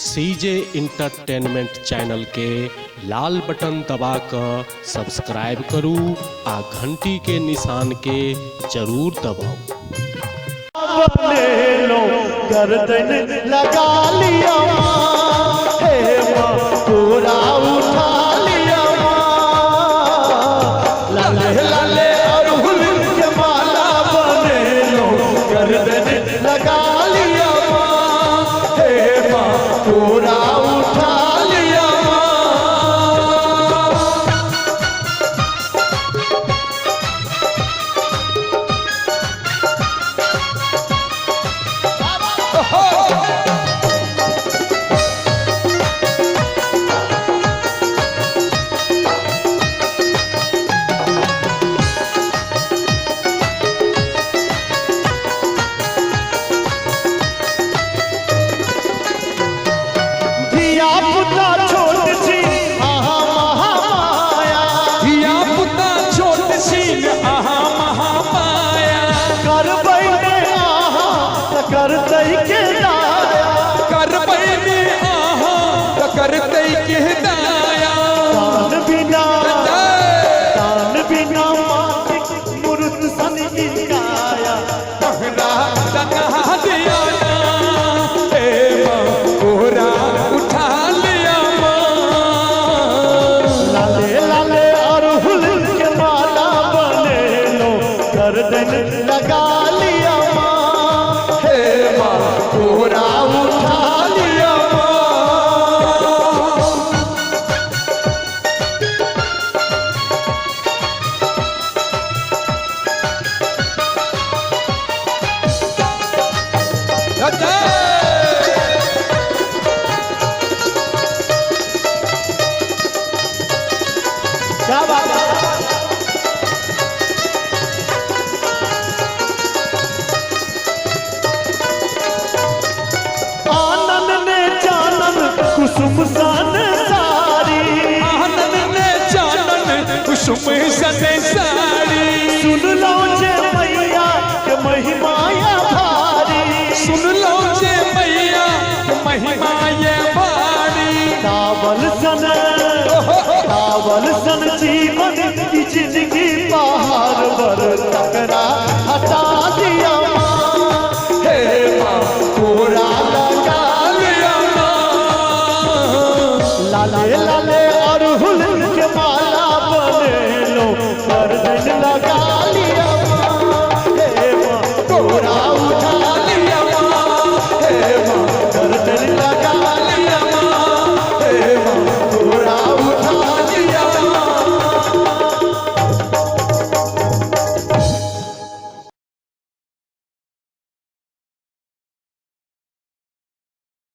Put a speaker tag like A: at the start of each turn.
A: सीजे entertainment channel के लाल button दबा कऽ सब्सक्राइब करू आ घंटी के निशान के जरूर दबाउ।
B: ले लो गर्दन लगा लिया माँ, हे माँ कोरा उठा लिया माँ। लाले लाले अड़हुल के माला बने लो गर्दन लगा लिया माँ, हे माँ कोरा उठा लिया माँ। धिया पुता छोट छी आहा महामाया,
C: धिया पुता छोट छीन आहा महामाया,
B: करबै ने आहा त करतै के दाया,
C: करबै ने आहा त करतै के दाया।
B: दान बिना, दान बिना माटिक मूर्त सन की काया,
C: कहरा लगा दिया ना, हे माँ कोरा उठा लिया माँ।
B: लाले लाले अड़हुल के माला बने लो गर्दन लगा लिया माँ,
C: हे माँ कोरा उठा लिया माँ।
B: क्या बात है। आनंद ने चानन कुसुम सन सारी,
C: आनंद ने चानन कुसुम सन साड़ी,
B: सुन लो जे मैया के महिमा या भारी,
C: सुन लो जे मैया के महिमा ये भारी।
B: चावल सन, चावल सन जीवन की जिंदगी पहाड़ पर टकरा हटा दिया